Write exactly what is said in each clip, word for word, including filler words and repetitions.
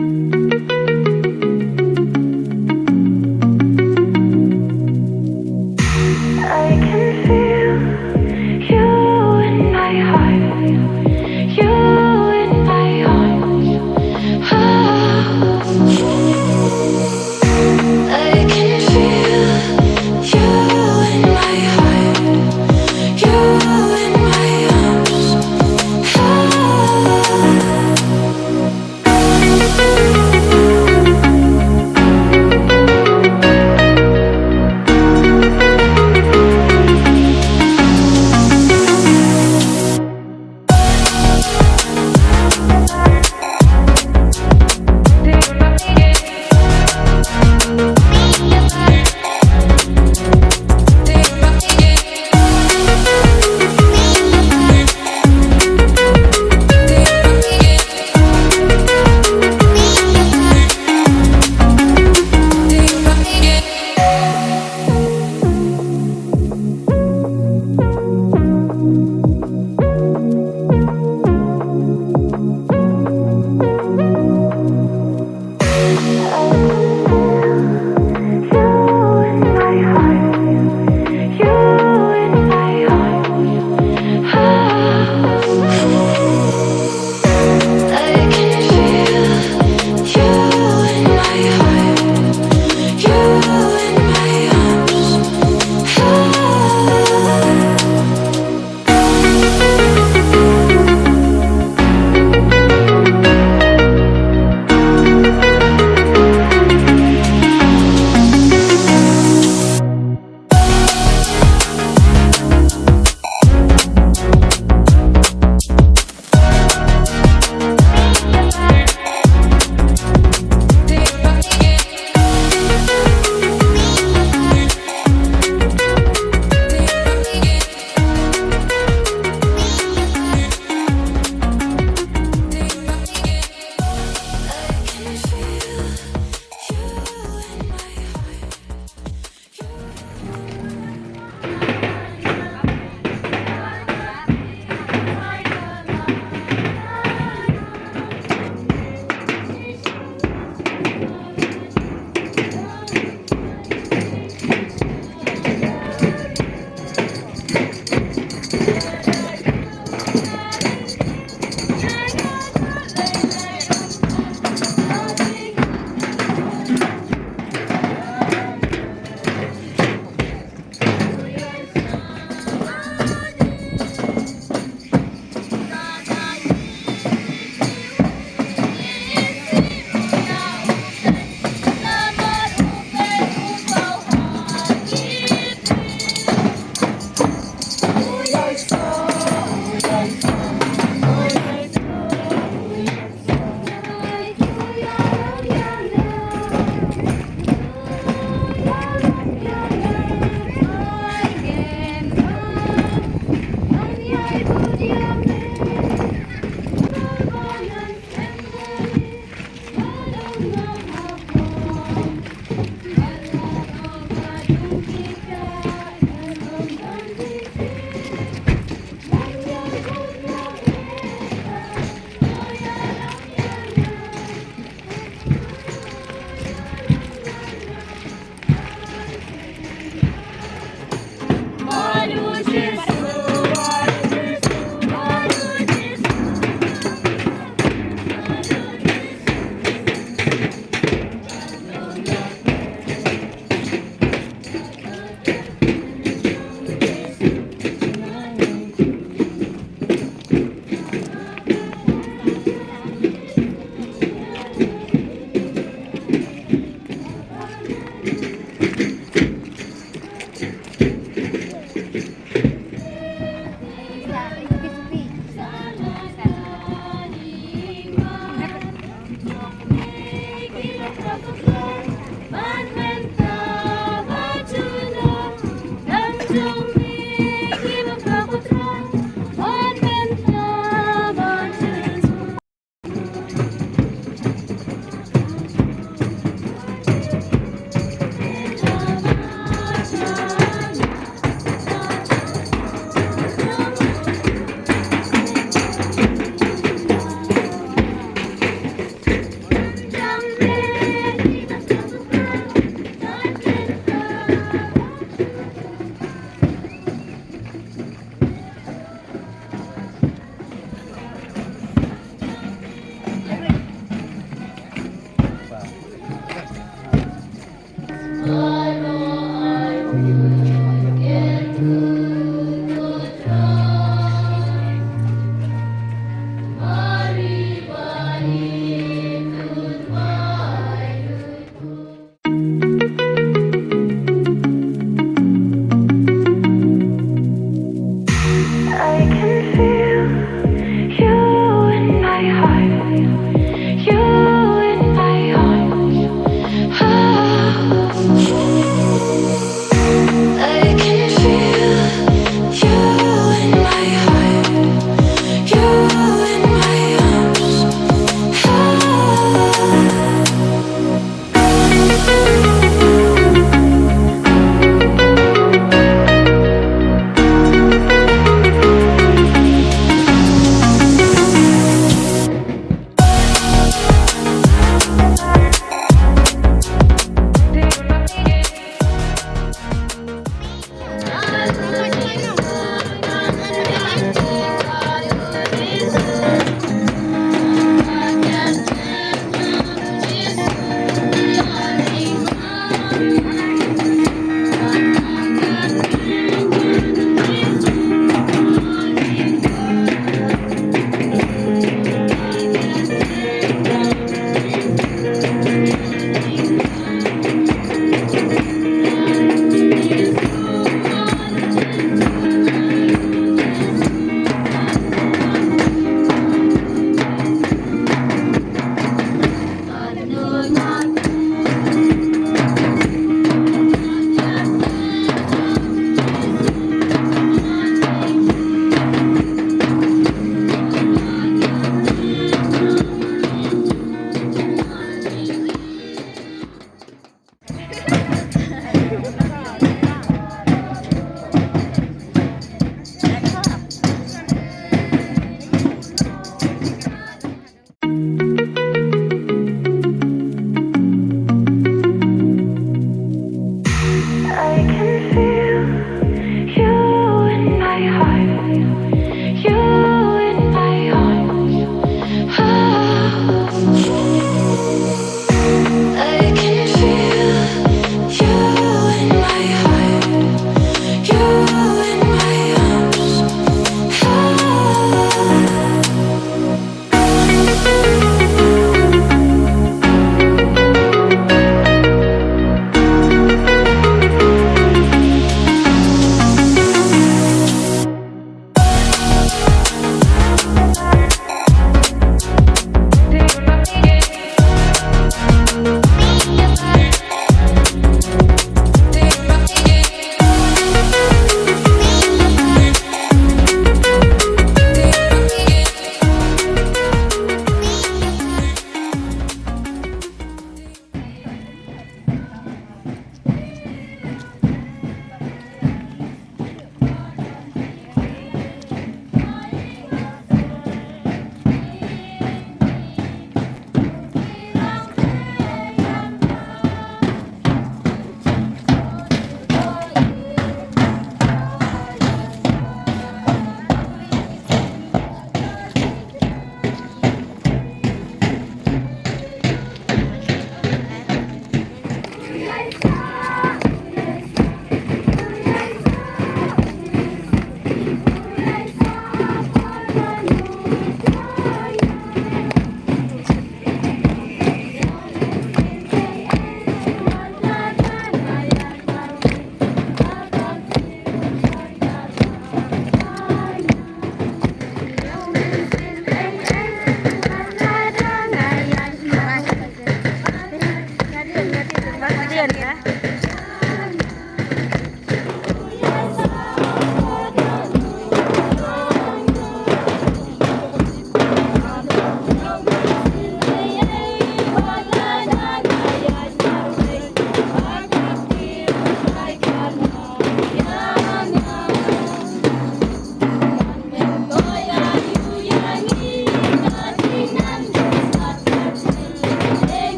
I can feel you in my heart, you in my arms. Ah. I can feel you in my heart, you in my arms. Ah.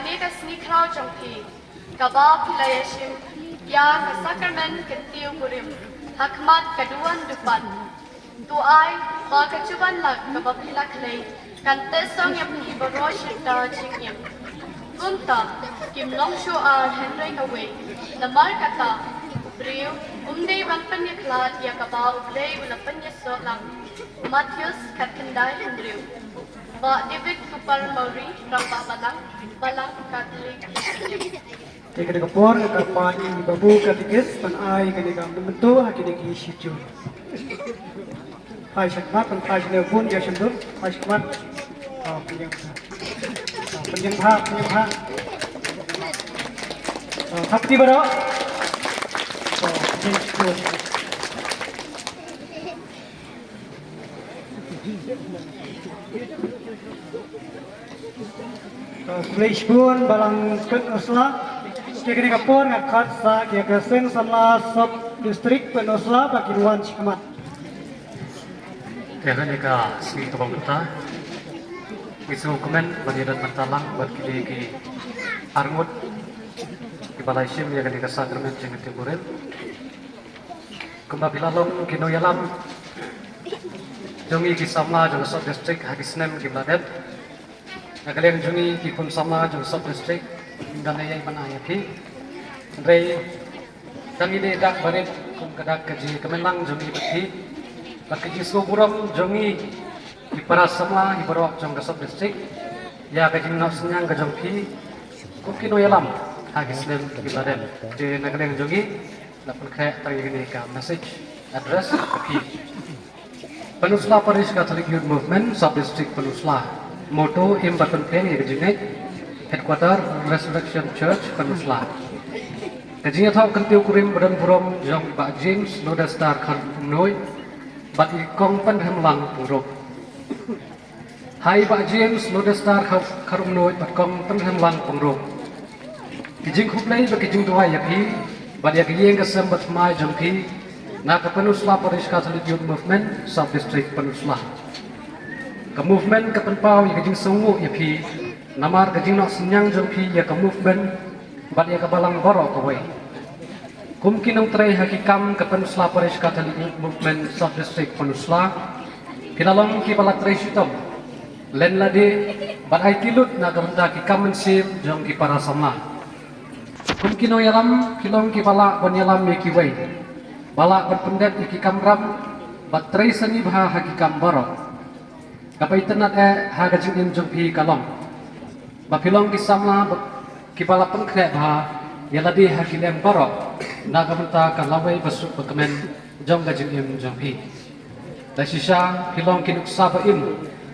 Kane ka sngi khraw jong phi, kaba phi la ïashim ïa ka sakramen kyntiew kurim ha khmat ka duwan dupan. To ai ba ka juban lak kaba phi la khlei kan teh song ïa phi baroh shi ta jingim. Kumta kim long shuh ar hynrei kawei. Namar kata, u briew um dei ban pynïakhlad ïa kaba U Blei u la pynïasoh lang. Mathaios khatkhyndai hynriew. Bah David Cooper Mawrie, Rangbah Balang, Balang Katholik. Te ka dei ka por nga kyrpad ïa i Babu Katekis ban ai kane ka memento ha kine ki shijur. Phai shakhmat, ban phai shane bun ïa shanduk, phai shakhmat. Oh, pynïeng bha. Oh, pynïeng bha, pynïeng bha. Oh, hap ti baroh. Oh, pynïeng bha. Khublei shibun Balang Pynursla. Te kane ka por nga khot sa ïa ka Seng Samla Sub District Pynursla ba kin wan shakhmat. Te kane ka sngi kaba mynta ngi sngewkmen ban ïadon bynta lang bad kine ki arngut kiba la shim ïa kane ka sakramen jingkyntiew kurim. Kumba phi la long ki nongïalam jong ngi ki samla jong ka sub district ha ki snem kiba la dep. Na ka liang jong ngi ki khun samla jong ka sub district, ngim don ei ei ban ai ïa phi. Hynrei tang ine i dak barit kum ka dak ka jingkmen lang jong ngi bad phi bad ka jingsngew burom jong ngi ki para samla hi baroh jong ka sub district ïa ka jingnoh synñiang ka jong phi kum ki nongïalam ha ki snem kiba la dep. Te na ka liang jong ngi la pynkhreh tang ïa kane ka message address ka phi. Pynursla Parish Catholic Youth Movement Sub District Pynursla. Motto: Im bad pynphriang ïa ka jingngeit. Headquarter: Resurrection Church, Pynursla. Ka jingïathoh kyntiew kurim ba don burom jong Bah James Lodestar Kharumnoi bad i Kong Pynrhem Lang Pyngrope. Hai Bah James Lodestar Khar-, Kharumnoi bad Kong Pynrhem Lang Pyngrope. Ki jingkhublei bad ki jingduwai ïa phi bad ïa ka ïing ka sem bad thymmai jong phi na ka Pynursla Parish Catholic Youth Movement Sub District Pynursla. Ka movement ka pynpaw ïa ka jingsngewnguh ïa phi namar ka jingnoh synñiang jong phi ïa ka movement bad ïa ka balang baroh kawei. Kum ki nongtrei ha ki kam ka Pynursla Parish Catholic Youth Movement Sub District Pynursla, phi la long kiba la trei shitom, len lade bad aiti lut na ka bynta ki kam mynsiem jong ki para samla. Kum ki nongïalam phi long kiba lah ban ïalam ïa kiwei, ba lah ban pyndep ïa ki kamram bad trei sani bha ha ki kam baroh. Kaba itynnad eh ha ka jingim jong phi ka long ba phi long ki samla ba, kiba la pynkhreh bha ïa lade ha ki liang baroh na ka bynta ka lawei ba suk ba kmen jong ka jingim jong phi. Da shisha phi long ki nuksa ba im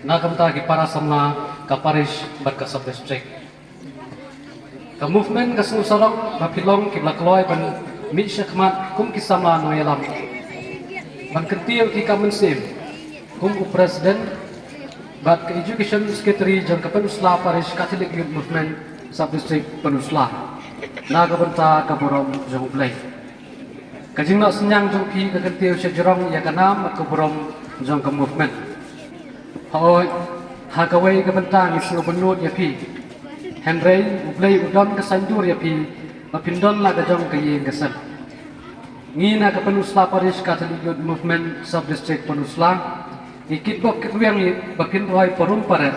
na ka bynta ki para samla ka parish bad ka sub district. Ka movement ka sngewsarong ba phi long kiba la kloi ban mih shakhmat kum ki samla nongïalam ban kyntiew ki kam mynsiem kum u president bad ka education secretary jong ka Pynursla Parish Catholic Youth Movement Sub District Pynursla na ka bynta ka burom jong U Blei. Ka jingnoh synñiang jong phi ka kyntiew shajrong ïa ka nam bad ka burom jong ka movement. Hooid, ha kawei ka bynta ngi sngewbynnud ïa phi. Hynrei U Blei u don ka saiñdur ïa phi ba phin don la ka jong ka ïing ka sem. Ngi na ka Pynursla Parish Catholic Youth Movement Sub District Pynursla ngi kitbok kitrwiang ïa ba phin roi parum paret,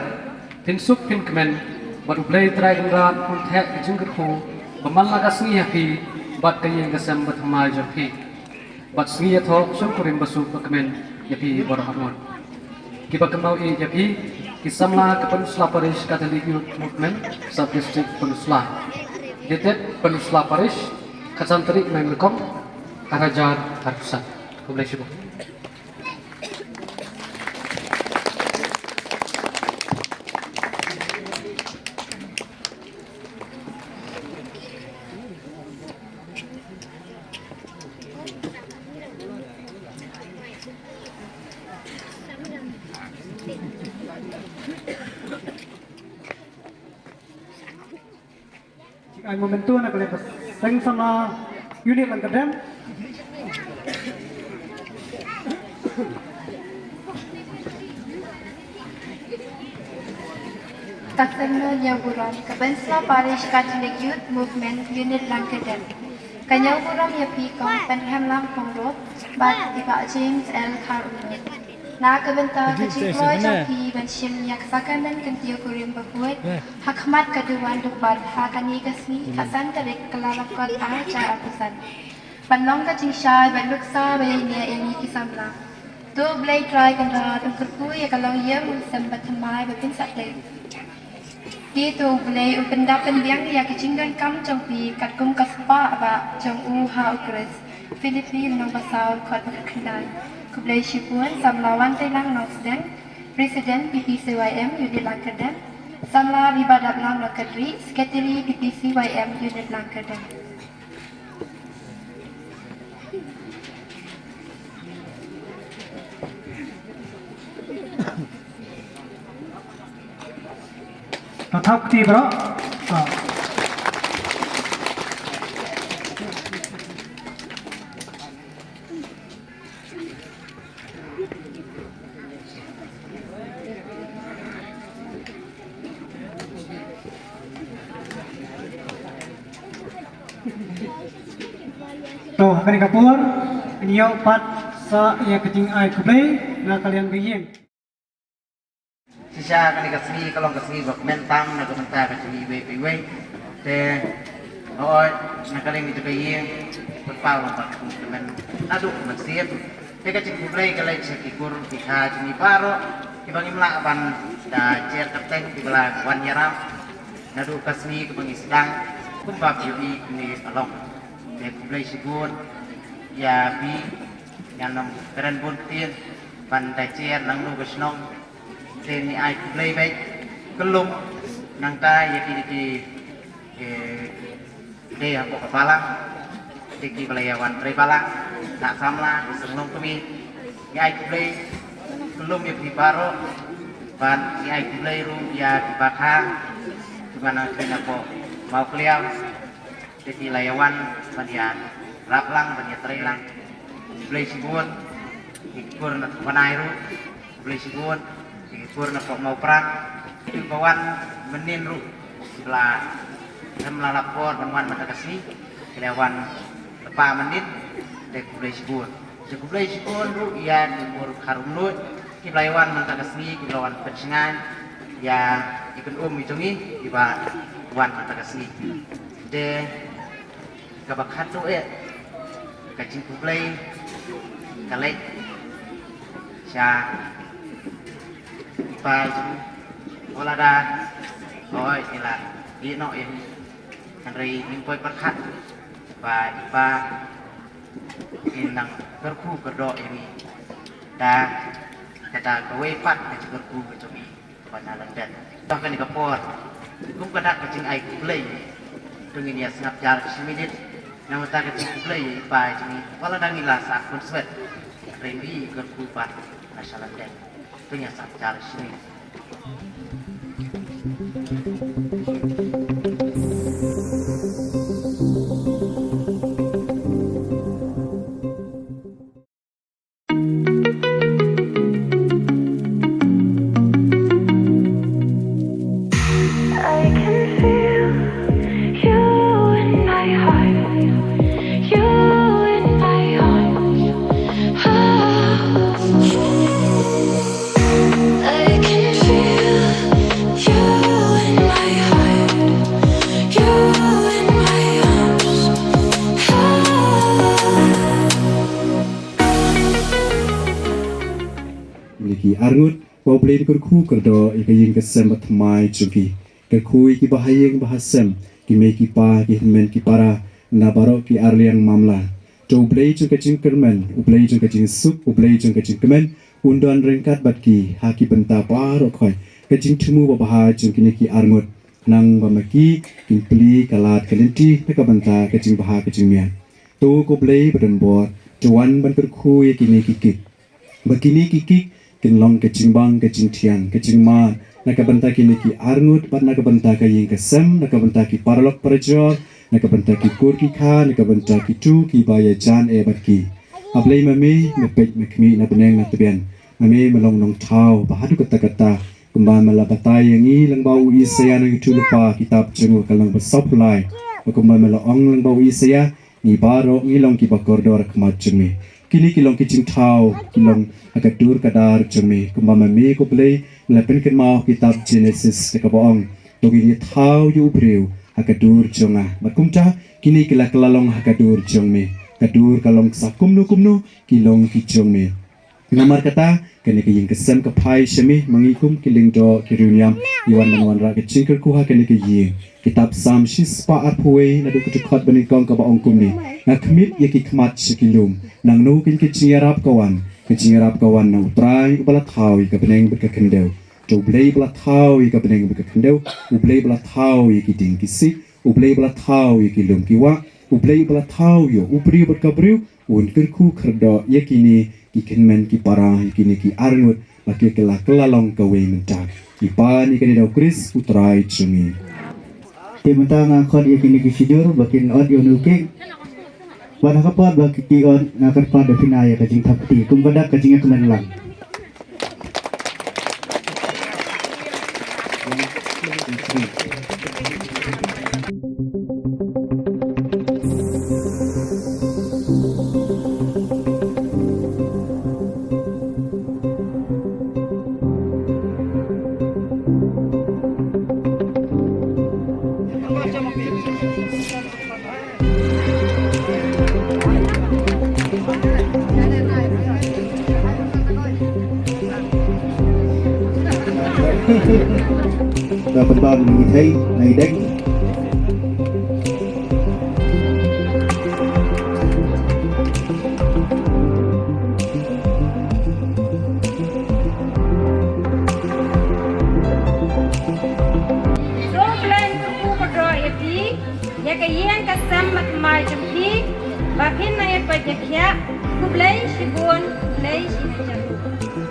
phin suk phin kmen bad U Blei Trai Kynrad un theh ka jingkyrkhu ba man la ka sngi ha phi bad ka ïing ka sem ba thymmai jong phi. Bad sngi ïathoh shongkurim ba suk ba kmen ïa phi baroh arngut. Kiba kynmaw ïa phi ki samla ka Pynursla Parish Catholic Youth Movement Sub District Pynursla. Dated Pynursla Parish, khatsan tarik Naiwieng, arhajar arphew san. Khublei shibun. Ai memento na ka liang ka seng samla unit Lyngkardem. Ka syrnod ïa u burom ka Pynsla Parish Catholic Youth Movement Unit Langkardem. Ka ñiew burom ïa phi Kong Pynhemlang Pyngrope bad i Bah James L Kharumnuid. Na ka bynta ka jingkloi jong phi ban shim ïa ka sakramen kyntiew kurim bakhuid ha khmat ka duwan Dukbat ha kane ka sngi khatsan tarik Kyllalyngkot ar hajar arphew san. Ban long ka jingshai ban nuksa ba ïaineh ïa ngi ki samla. To U Blei Trai Kynrad un kyrkhu ïa ka longïing u sem bad thymmai ba phin sa tei. Te to U Blei un pyndap pynbiang ïa ka jingdonkam jong phi katkum ka spah ba jong u ha U Khrist. Philippi lynnong ba saw dkhot ba khatkhyndai. Khublei shibun samla Wanteilang Nongsdem, President P P C Y M Unit Langkardem, samla Ribadaplang Nongkhatrieh, Secretary P P C Y M Unit Langkardem. To thap kti bro. To. To, ha kane ka por, ngin ïoh pat sa ïa ka jingai khublei na ka liang ka ïing. Shisha kane ka sngi ka long ka sngi ba kmen tam na ka bynta ka jong iwei pa iwei. Te hooid na ka liang ka jong ka ïing, pynpaw lang ba ka kmen naduh ka mynsiem. Te ka jingkhublei ka leit sha ki kur ki kha jong ngi baroh kiba ngim lah ban da jer kyrteng kiba la wan ïarap naduh ka sngi kaba ngi sdang kumba phi ïohi kane ka long. Te khublei shibun ïa phi, ngan ym kren bun ktien ban da jer nangno ka shnong. Te ngi ai khublei beit kyllum nangta ïa kine ki, eh, dei hapoh ka balang, te kiba la ïa wan trei balang, na samla, ki seng longkmie. Ngi ai khublei kyllum ïa phi baroh bad ngi ai khublei ruh ïa ki bakha kiba nang kren hapoh Mawkliaw. Te ki la ïa wan ban ïarap lang ban ïatrei lang. Khublei shibun ki kur na Thungphanai ruh. Khublei shibun ki kur na Mawprang. Ki ba wan mynnin ruh ki ba la, em, la lap por ban wan mynta ka sngi, ki la wan lypa mynnin. Te khublei shibun. Te khublei shibun ruh ïa ki kur Kharumnuid ki ba la ïa wan mynta ka sngi, ki ba la wan pynshngaiñ ïa i Kynum i jong ngi ki ba wan mynta ka sngi. Te kaba khatduh eh ka jingkhublei ka leit sha i pa i jong ngi. Wat lada, hooid, i la ïeh noh ïa ngi, hynrei ngim poi pyrkhat ba i pa in nang kyrkhu kyrdoh ïa ngi da kata kawei pat ka jingkyrkhu ka jong i kaba na lyndet. Te ha kane ka por, kum ka dak ka jingai khublei, to ngin ïa sngap jar shi minit na ka bynta ka jingkhublei ïa i pa i jong ngi, wat lada ngi la sah khunswet, hynrei i kyrkhu pat na sha lyndet. To ngin ïa sngap jar shi minit. I can feel you in my heart, you in my arms. I can feel you in my heart, you in my arms. Ngi ki arngut, ba U Blei un kyrkhu kyrdoh ïa ka ïing ka sem bad thymmai jong ki. Kyrkhu ïa ki bahaïing bahasem, ki mei ki pa, ki hynmen ki para, na baroh ki arliang mamla. To U Blei jong ka jingkyrmen, U Blei jong ka jingsuk, U Blei jong ka jingkmen, un don ryngkat bad ki ha ki bynta baroh khoit. Ka jingthmu babha jong kine ki arngut, khnang ba ma ki kin plie ka lad ka lynti na ka bynta ka jingbha ka jingmiat. To ko Blei ba don bor, to wan ban kyrkhu ïa kine ki kik. Ba kine ki kik kin long ka jingbang, ka jingthiang, ka jingmad na ka bynta kine ki arngut bad na ka bynta ka ïing ka sem, na ka bynta ki paralok parajor, na ka bynta ki kur ki kha, na ka bynta kito kiba ïajan eh bad ki. A Blei ma me, me peit me khmih na bneng na tbian. Ma me me long Nongthaw ba haduh katta katta. Kumba me la batai ïa ngi lyngba u Isaïah na YouTube lypa kitab jong u ka lynnong ba sawphew lai. Ba kumba me la ong lyngba u Isaïah, ngi baroh ngi long kiba kordor ha khmat jong me. Kine ki long ki jingthaw, ki long ha ka dur ka dar jong me. Kumba me me ko Blei, me la pynkynmaw kitab Genesis da kaba ong, to ngin ïa thaw ïa u briew ha ka dur jong nga. Bad kumta, kine ki la kylla long ha ka dur jong me. Ka dur ka long sa kumno kumno, ki long ki jong me. Namar kata, kane ka ïing ka sem ka phai sha me, ma ngi kum ki lyngdoh ki riewniam, ngi wan ban wanrah ka jingkyrkhu ha kane ka ïing. Kitab Salm shispah arphew wei, naduh ka dkhot ba nyngkong kaba ong kumne. Nga khmih ïa ki khmat sha ki lum. Nangno kein ka jingïarap ka wan, ka jingïarap ka wan na U Trai uba la thaw ïa ka bneng bad ka khyndew. To U Blei ba la thaw ïa ka bneng bad ka khyndew, U Blei ba la thaw ïa ki dieng ki siej, U Blei ba la thaw ïa ki lum ki wah, U Blei ba la thaw ïa u briew bad ka briew, un kyrkhu kyrdoh ïa kine ki kynmen ki para, ïa kine ki arngut, ba ki kylla kylla long kawei mynta. Ki pan ïa kane da U Khrist U Trai jong ngi. Te mynta nga khot ïa kine ki shijur ba kin ot ïa une u cake. Bad ha ka por ba ki ot, nga kyrpad da phin ai ïa ka jingthap kti kum ka dak ka jingïakmen lang. Ba pynbam na i thei, na i deng. Sngewbha kyrkhu kyrdoh ïa phi, ïa ka ïing ka sem bad thymmai jong phi, ba phin nang ïa koit ïa khiah, khublei shibun, khublei shibun.